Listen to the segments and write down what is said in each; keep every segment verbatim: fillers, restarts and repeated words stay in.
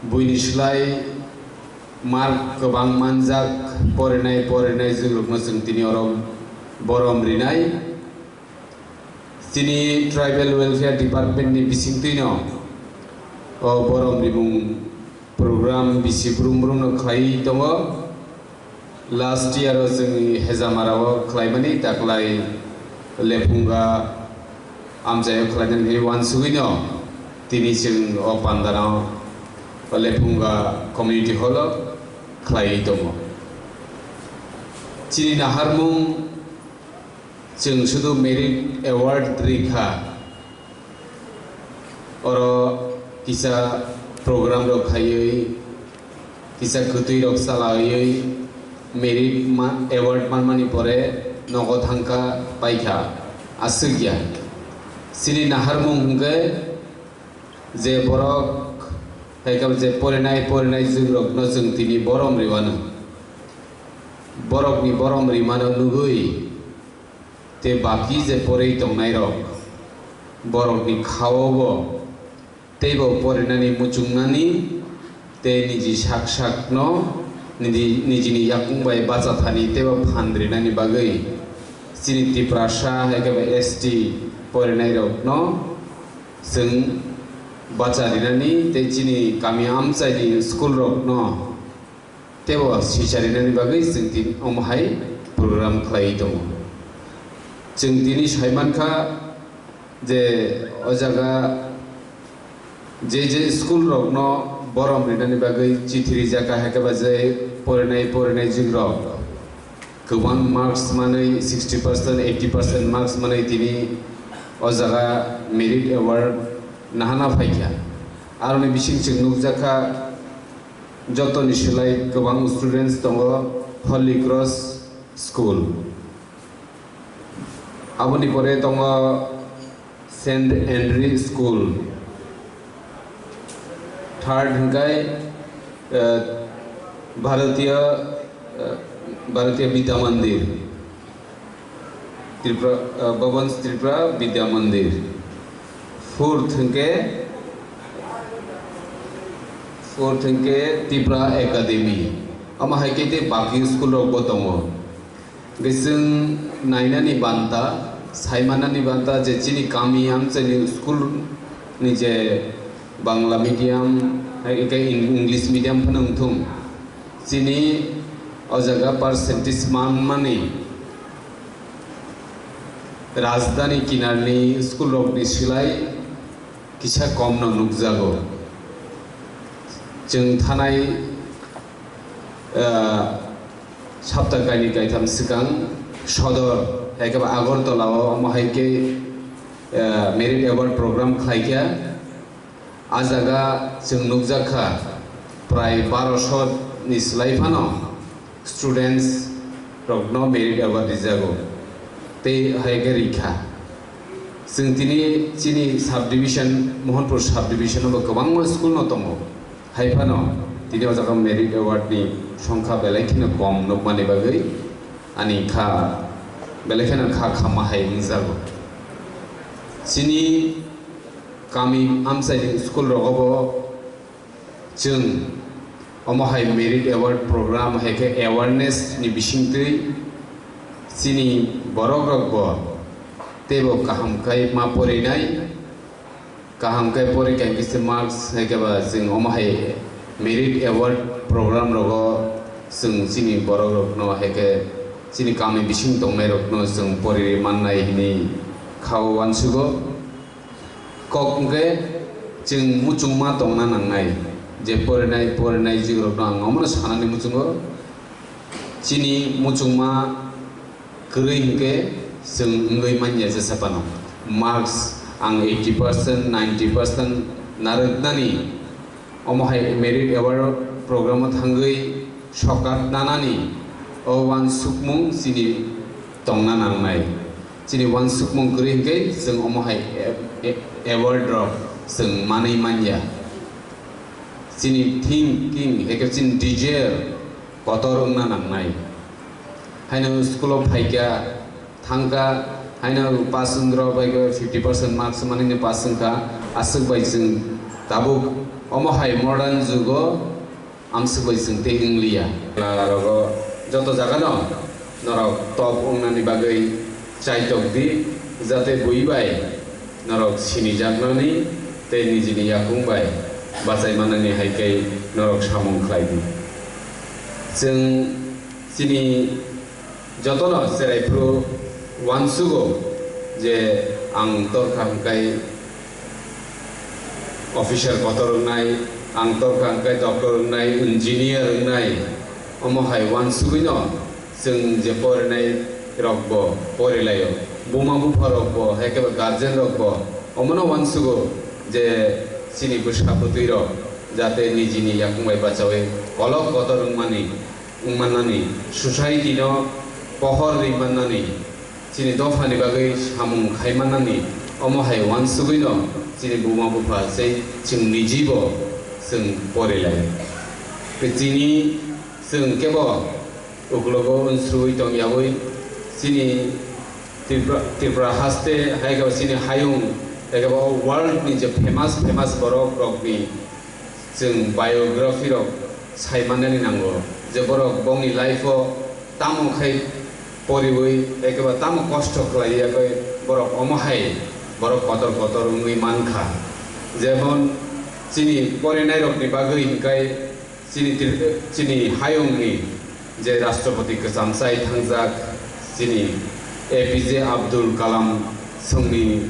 Buini slai mark kwbang manjak porinai porinai jwrwkno chwng tini oro borom rinai. Chini Tribal Welfare Department ni bisingtwino o borom rimung program bisi brum brumno khlaiwi tongo. Last year o chwngni Hejamara o khlaimani, daklai Lephunga amchaio khlainani hwnwi uansugwino tini chwng o pandano o Lephunga Community Hall o khlaiwi tongo. Chini naharmung chwng sudu merit award rikha. Oro kisa program rok khaiwi, kisa kwtwi rok chalaiwi merit ma-, award manmani pore nogo thangkha paikha, aswk ya. Chini naharmung hwnkhe je borok hai khe je porinai porinai jwrwkno chwng tini borom riwano. Borokni borom rimano nugwi tei baki je porwi tongnairok, borokni kha-o bo teibo porinani muchungnani tei niji sak sakno niji, nijini yakung bai bacha thani teibo phan rinani bagwi chini Tiprasa hai khe ba S T porinairokno chwng bacha rinani tei chini kami amchaini school rokno teibo sicharinani bagwi chwng tini omo hai program khlaiwi tongo. Chwng tini saimankha je o jaga je je school rokno borom rinani bagwi chithi rijak, hai khe ba je porinai porinai jwrwk rok kwbang marks manwi sixty percent, eighty percent marks manwi tini o jaga merit award nahana phaikha. Aroni bising chwng nukjakha, jotoni slai kwbang students tongo Holy Cross School. Aboni pore tongo Saint Andrew School. Third hwnkhe, eh, Bharatiya, eh, Bharatiya Vidya Mandir. Tripura, uh, Bhavan Tripura Vidya Mandir. Fourth hwnkhe, fourth hwnkhe Tripura Academy. Omo hai khe tei baki school rok bo tongo. Hwnkhe chwng nainani banta, saimanani banta je chini kami amchaini school ni je Bangla medium, hai khe Eng-, English medium phano wngthung. Chini o jaga percentage manmani rajdhani kinarni school rokni slai kisa komno nukjago. Chwng thanai, ah, sapta kainwi kaitham swkang sodor, hai khe ba Agartala o omo hai khe, ah, merit award program khlaikha. A jaga chwng nukjakha, prai barosho ni slai phano students rokno merit award rijago, tei hai khe rikha. Chwng tini chini subdivision, Mohanpur subdivision o bo kwbangma school no tongo. Hai phano tini o jaga merit award ni songkha belai kheno kom nukmani bagwi ani kha belai kheno kha khamma hai wngjago. Chini kami amchaini school rogo bo chwng omo hai merit award program hai khe awareness ni bisingtwi chini borok rok bo teibo kaham khai ma porinai, kaham khai pori khe kisa marks hai khe ba chwng omo hai merit award program rogo chwng chini borok rokno hai khe chini kami bising tongnai rokno chwng pori mannai hini kha o uansugo. Kok hwnkhe chwng muchungma tongna nangnai, je porinai, porinai jwrwk rokno ang omono sanani muchungo. Chini muchungma kwrwi hwnkhe chwng wngwi manya jesa phano. Marks ang eighty percent, ninety percent narwknani, omo hai merit award program o thangwi sokat nanani o uansukmung chini tongna nangnai. Chini uansukmung kwrwi hwnkhe chwng omo hai a-, a-, award rok chwng manwi manya. Chini thinking, ekhe chini desire kotor wngna nangnai. Haino school o phaikha, thangkha, haino pass wngwi rok bai khe fifty percent marks manwi pass wngkha, aswk bai chwng tabuk Omo hai modern jugo amsugwi chwng tei wngliya. Rogo joto jagano norok top wngnani bagwi chaitok di, jate bui bai norok sinijaknani tei nijini yakung bai bachai manani hai khe norok samung khlai di. Chwng chini jotono cherai phuru uansugo je ang torkha hwnkhe officer kotor wngnai, ang torkha hwnkhe doctor wngnai, engineer wngnai, omo hai uansugwino chwng je porinai rokbo porilaio, buma bupha rokbo, hai khe guardian rokbo omono uansugo je chini bwsa bwtwi rok jate nijini yakung bai bachaui kolok kotor wngmani, wngmannani, society no pohor ri mannani, chini dophani bagwi samung khai mannani, omo hai uansugwino chini buma bupha tei chwng nijibo chwng porilai. Tei chini chwng kebo uklogo unsrui tongyaui chini Tripura, Tripura haste hai khe chini hayung hai khe world ni je famous famous borok rokni chwng biography rok sai manani nango, je borok bongni life o tamo khai poriwi ekeba tamo kosto khlai ya khe borok omo hai borok kotor kotor wngwi mankha. Jemon chini porinai rokni bagwi hinkhai chini tri-, chini hayungni je Rashtrapati kwcham chai thangjak chini A P J Abdul Kalam songni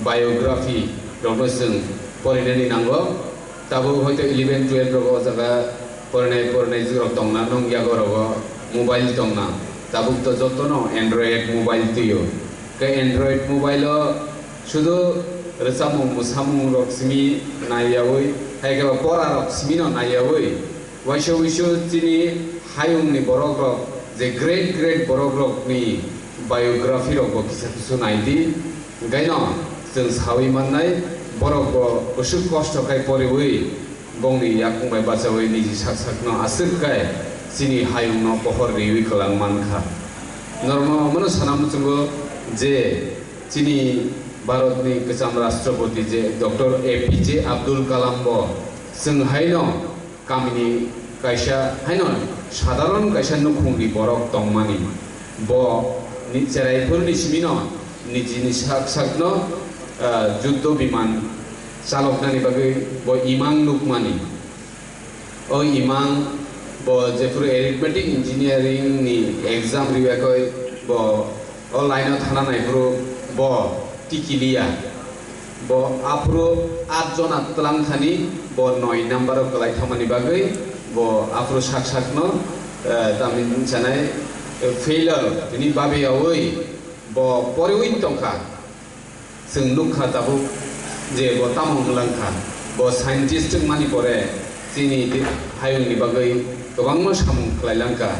biography rokno chwng porinani nango. Tabuk hoito eleven twelve rogo o jaga porinai porinai jwrok tongna nung yago rogo mobile tongna. Tabuk to jotono Android mobile twio. Khe Android mobile o sudu rwchapmung mwsamung rok simi naiyaui hai khe pora rok simi no naiyaui. Waisa wisu chini hayungni borok rok je great great borok rokni biography rok bo kisa kisu naidi. Gaino chwng sawi mannai borok bo bwswk kosto khai poriwi bongni yakung bai bachawi niji sak sakno aswk khai chini hayungno pohor riwi kwlang mankha. Normo mano sana muchungo je chini Bharatni kwcham Rashtrapati je Doctor A P J Abdul Kalam bo chwng haino kamini kaisa haino sadharon kaisa nukhungni borok tongmani. Bo ni cherai phuruni simino nijini sak sakno, ah, juddo biman chaloknani bagwi bo imang nukmani. O imang bo jephuru arithmetic engineering ni exam riwekoi bo o line o thana naiphuru bo tikiliya. Bo aphuru at jona twlang thani bo noi number o kwlai thangmani bagwi bo aphuru sak sakno, eh, tamni sanai, eh, failure tini babiyaui bo poriwi tongkha. Chwng nukha tabuk je bo tamo wnglang kha. Bo scientist wngmani pore chini di-, hayungni bagwi kwbangma samung khlai lang kha.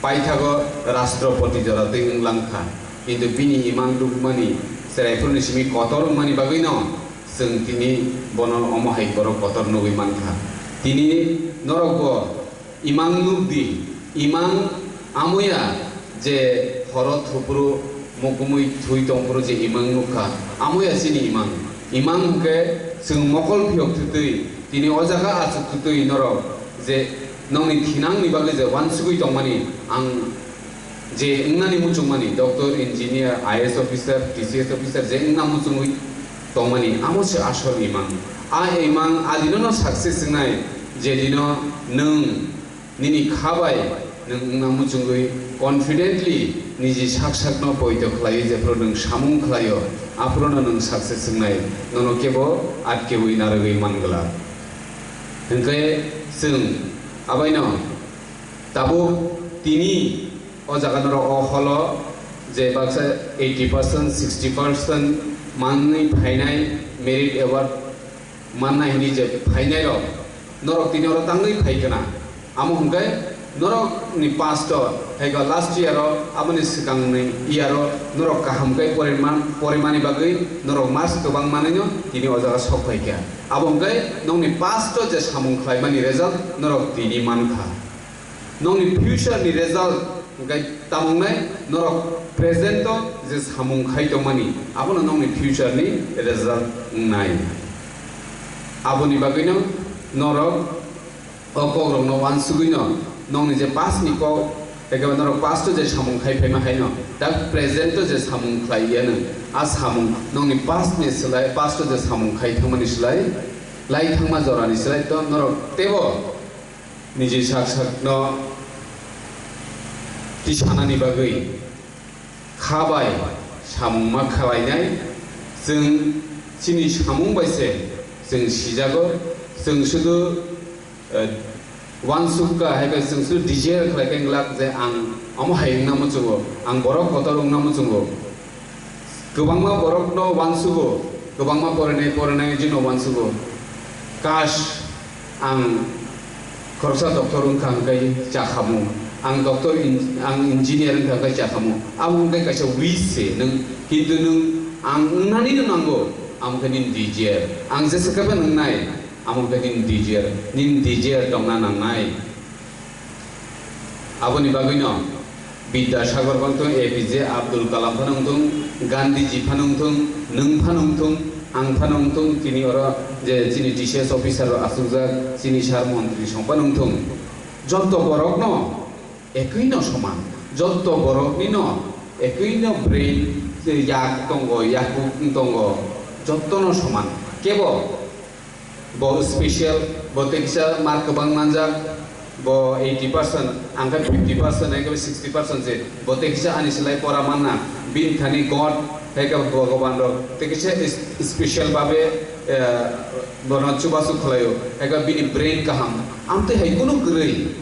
Paithago Rashtrapati jora twi wnglang kha. Kintu bini imang dukmani, chwraiphuruni simi kotor wngmani bagwino chwng tini bono omo hai borok kotor nugwi man kha. Tini norokbo imang nuk di, imang amoya je horo thupuru mukumui thui tongphuru je imang nukha, amoya chini imang. Imang hwnkhe chwng mokol phiyok thwtwi, tini o jaga achuk thwtwi norok je nongni thinangni bagwi je uansugwi tongmani ang je wngnani muchungmani, doctor, engineer, I A S officer, T C S officer je wngna muchungwi tongmani, amo se asol imang. A imang adinono success wngnai, jedino nwng nini kha bai nwng wngna muchungwi confidently niji sak sakno poito khlaiwi jephuru nwng samung khlaio, aphuruno nwng success wngnai, nono kebo atkewi narwgwi man glak. Hwnkhe chwng abaino tabuk tini o jaga norok o holo je baksa eighty percent, sixty percent manwi phainai merit award mannai hwnwi je phainai rok norok tini oro tangwi phai kana. Amo hwnkhe norok ni past o hai khe last year o aboni swkang ni year o norok kaham khe pori man, pori mani bagwi norok marks kwbang manwi no tini o jaga sok phai kha. Abo hwnkhe nokni past o je samung khlai mani result norok tini man kha. Nokni future ni result hwnkhe tamo wngnai, norok present o je samung khai tongmani, abono nokni future ni result wngnai. Aboni bagwino norok o kokrokno uansugwino nokni je past ni kok, ekeba norok past o je samung khai phaima haino, da present o je samung khlai ya nwng, a samung nokni past ni slai, past o je samung khai thangmani slai, lai thangma jorani slai to norok teibo niji sak sakno tisanani bagwi kha bai samung ma khlainai. Chwng chini samung bai se chwng sijago. Chwng sudu, eh, uansuk kha, hai khe chwng sudu desire khlai khe glak je ang omo hai wngna muchungo, ang borok kotor wngna muchungo. Kwbangma borokno uansugo, kwbangma porinai porinai jino uansugo. Kash, ang khoroksa doctor wngkha hwnkhe chakhamu, ang doctor in-, ang engineer wngkha hwnkhe chakhamu. Abo hwnkhe kaisa wish se nwng, kintu nwng ang wngnani no nango, amo khe nini desire. Ang jesa khe phano wngnai, amo khe nini desire, nini desire tongna nangnai. Aboni bagwino Bidyasagar phano wngthung, A P J Abdul Kalam phano wngthung, Gandhiji phano wngthung, nwng phano wngthung, ang phano wngthung, tini oro je chini T C S officer rok achukjak, chini sir montri song phano wngthung. Jotto borokno ekwi no soman, jotto borokni no ekwi no brain, yak tongo, yakuk tongo, jotto no soman. Kebo Bo special, bo tei kisa mark kwbang manjak, bo eighty percent, ang khe fifty percent, ang khe sixty percent se, bo tei kisa ani slai pora manna, bini thani God, hai khe Bhogoban rok, tei kisa is-, special babe, eh, bono chubachu khlaio, hai khe bini brain kaham, amtwi hai kunu kwrwi.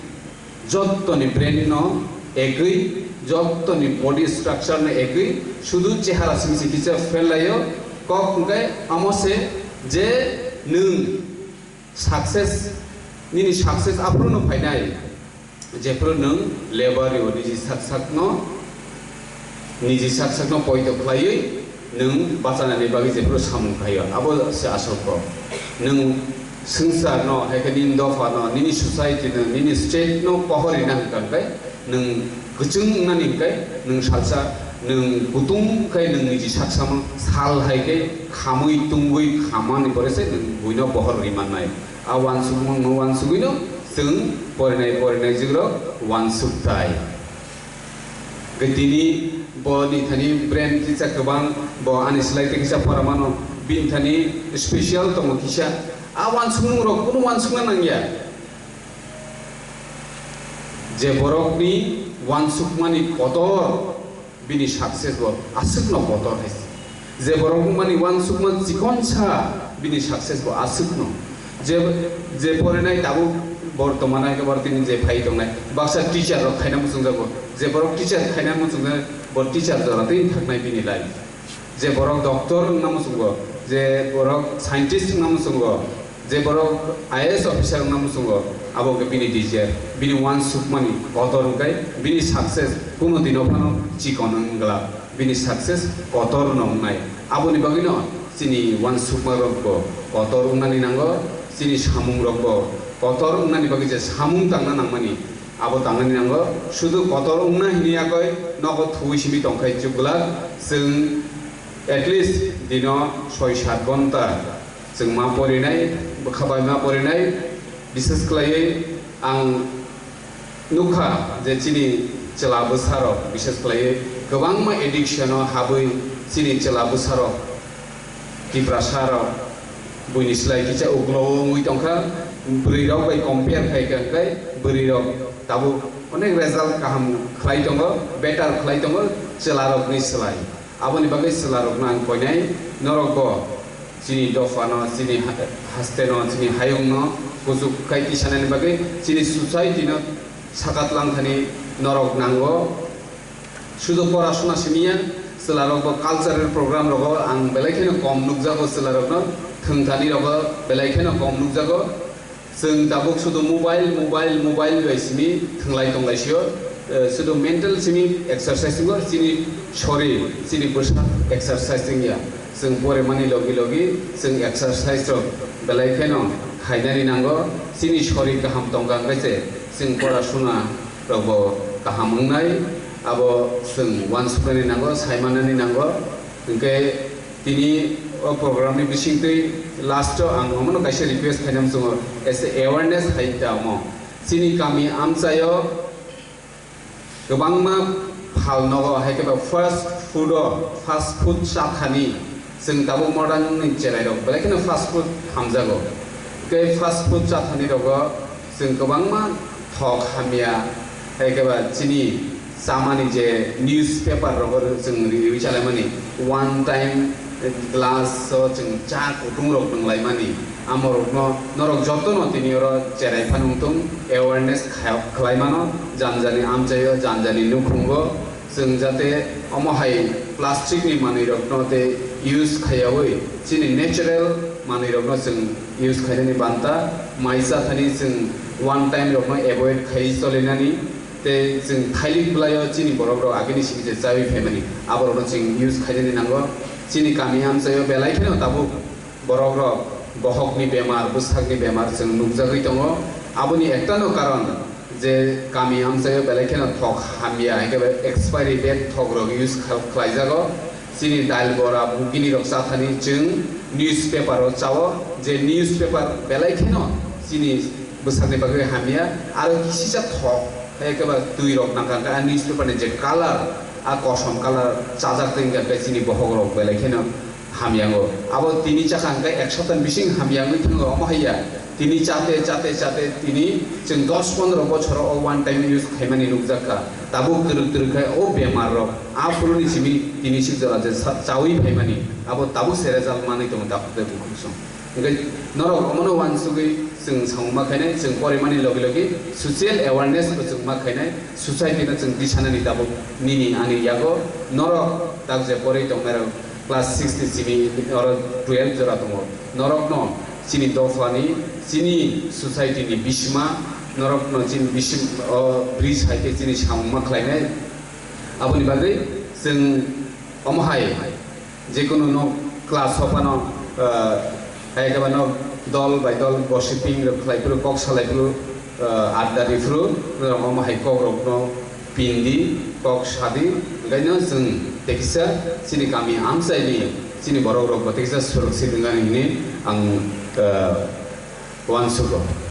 Jottoni brain no ekwi, jottoni body structure no ekwi, sudu chehara simi se kisa fel laio, kok hwnkhe amo se je nwng success, nini success aphuru no phainai, jephuru nwng labor rio niji sak sak no, niji sak sakno poito khlaiwi nwng bachanani bagwi jephuru samung khaio, abo se aswk kok. Nwng swngcharno, hai khe nini dophano, nini society-no, nini state-no pohor rina hwnkha hwnkhe, nwng kwchwng wngnani hwnkhe, nwng salsa, nwng kutung khe nwng niji sak samo sal hai khe khamwi tungwi khamani pore se nwng buino pohor ri mannai. A uansukmungno uansugwino chwng porinai porinai jigrok uansuk tai. Tini bo ni thani brain kisa kwbang, bo ani slai tei kisa pora mano, bini thani special tongo kisa. A uansukmung rok kunu uansukna nangya. Je borok ni uansukmani kotor, bini success bo aswk no kotor hai se. Je borok mani uansukma chikon sa, bini success bo aswk no. Je, je porinai tabuk bortoman hai khe borok tini je phai tongnai, baksa teacher rok khaina muchungjago. Je borok teacher khaina muchungnai, bo teacher jora twi thaknai bini life. Je borok doctor wngna muchungo, je borok scientist wngna muchungo, je borok I A S officer wngna muchungo, abo wngkha bini desire, bini uansukmani kotor wngkha, bini success kunu dino phano chikon wngla. Bini success kotor no wngnai. Aboni bagwino chini uansukma rokbo kotor wngnani nango, chini samung rokbo kotor wngnani bagwi je samung tangna nangmani, abo tangmani nango. Sudu kotor wngna hini yakoi nogo thuwi simi tongkhai chukgwlak. Chwng at least dino soi sat ghonta chwng ma porinai, bwkha bai ma porinai, bises khlaiwi ang nukha je chini chwla bwsarok, bises khlaiwi kwbangma addiction-o habwi chini chwla bwsarok, Tiprasarok buini slai kisa uklo-o wngwi tongkha. Bwrwirok bai compare khai kha hwnkhe bwrwirok tabuk onek result kaham khlai tongo, better khlai tongo chwlarokni slai. Aboni bagwi chwlarokno ang koinai, norokbo chini dophano, chini ha-, hasteno, chini hayungno kuchuk khai tisanani bagwi chini society-no sakat langthani norok nango. Sudu porasuna simi ya, chwlarokbo cultural program rogo ang belai kheno kom nukjago, chwlarokno thwngthanirogo belai kheno kom nukjago. Chwng tabuk sudu mobile, mobile, mobile bai simi thwnglai tonglaisio, eh, sudu mental simi exercise wngo, chini sori, chini bwsa exercise wngya. Chwng porimani logi logi chwng exercise rok belai kheno khainani nango. Chini sori kaham tongkha hwnkhe se chwng porasuna rokbo kaham wngnai, abo chwng uansuknani nango, saimanani nango. Hwnkhe tini O program ni bisingtwi last o ang omono kaisa request khainai muchungo, as a awareness hai ta omo. Chini kami amchaio kwbangma phal nogo, hai khe ba fast food o, fast food cha thani chwng tabuk modern ni cherai rok belai kheno fast food hamjago. Tei fast food cha thani rogo chwng kwbangma thok hamya, hai khe ba chini chamani je newspaper rogo chwng riwi chalaimani, one time glass o chwng cha kutung rok nwnglaimani, amo rokno norok jotono tini oro cherai phano wngtong, awareness kha-, khlai mano, jani jani amchaio, jani jani nukhungo chwng jate omo hai plastic ni manwi rokno tei use khaiyawi chini natural manwi rokno chwng use khainani banta, mai cha thani chwng one time rokno avoid khai cholinani. Tei chwng thailik bwlaio chini borok rok agini simi je chawi phaimani, aborokno chwng use khainani nango. Chini kami amchaio belai kheno tabuk borok rok bohokni bemar, bwsakni bemar chwng nukjagwi tongo. Aboni ektano karon je kami amchaio belai kheno thok hamya, hai khe expiry date thok rok use kha-, khlaijago. Chini dal bora bugini rok cha thani chwng newspaper o chao, je newspaper belai kheno chini bwsakni bagwi hamya, aro kisisa thok, hai khe ba twi rok nang kha, a newspaper ni je color, a kosom color chajak twi wngkha, khe chini bohok rok belai kheno hamya wngo. Abo tini chakha hwnkhe ek sapta ni bising hamya wngwi thango, omo hai ya. Tini chate, chate, chate tini chwng dos pondro bochoro o one time use khaimani nukjak kha. Tabuk kwrwk kwrwk khai o bemar rok aphuru ni simi tini sik jora je sa-, chawi phaimani, abo tabuk se result manwi tongo tabuk tei bukhuk song. Hwnkhe norok omono uansugwi chwng samung ma khainai, chwng porimani logi logi social awareness bo chwng ma khainai, society no chwng tisanani tabuk nini ani yago norok tak je porwi tongnai rok class six ni simi oro twelve jora tongo. Norokno chini dophani, chini society ni bisima, norokno chini bisim-, o bridge hai khe chini samung ma khlainai. Aboni bagwi chwng omo hai jekunu no class o phano, ah, hai khe ba no dol bai dol gossiping rok khlai phuru, kok salai phuru, ah, adda ri phuru, norok omo hai kok rok no pindi, kok sadi, hwnkhe no chwng tekisa chini kami amchaini chini borok rok bo tekisa surakshit wngani hinwi ang, ah, uansugo.